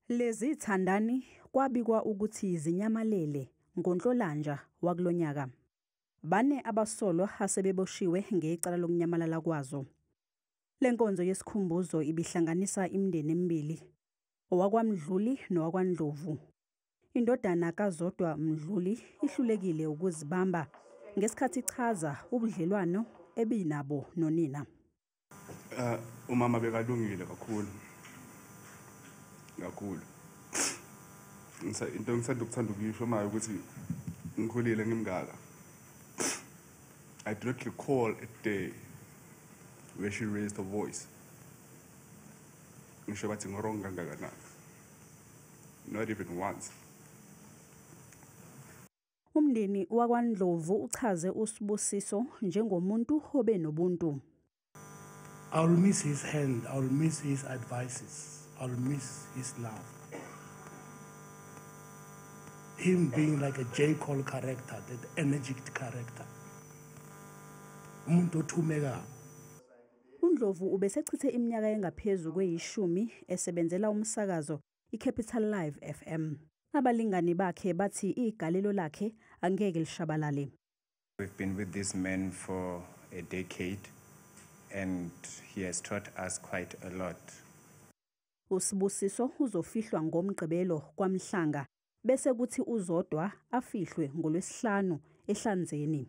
Lezi zithandani kwabikwa ukuthi zinyamalele ngoNhlolanja wakulonyaka. 4 abasolwa asebeboshiwe ngecala lokunyamalala kwazo. Le nkonzo yesikhumbuzo ibihlanganisa imindeni emibili, owakwaMdluli nowakwaNdlovu. Indodana kaZodwa Mdluli ihlulekile ukuzibamba ngesikhathi ichaza ubudlelwano ebinabo nonina. Umama bekalungile kakhulu. Kakhulu. Into engisanda ukuthanda ukuyisho manje ukuthi ngikhulile ngimngaka. I do not recall a day where she raised her voice. Ngisho bathi ngi-wrong kangakanani. Not even once. Umndeni wakwaNdlovu uchaze uSibusiso njengomuntu obenobuntu. I'll miss his hand, I'll miss his advices, I'll miss his love. Him being like a J. Cole character, that energetic character. Umuntu othumekayo. UNdlovu ubesechithe iminyaka engaphezu kweyishumi esebenzela umsakazo iCapital Live FM. Abalingani bakhe bathi igalelo lakhe angeke lishabalale. We've been with this man for a decade and he has taught us quite a lot. USibusiso uzofihlwa ngoMgqibelo kwaMhlanga bese kuthi uZodwa afihlwe ngoLwesihlanu eHlanzeni.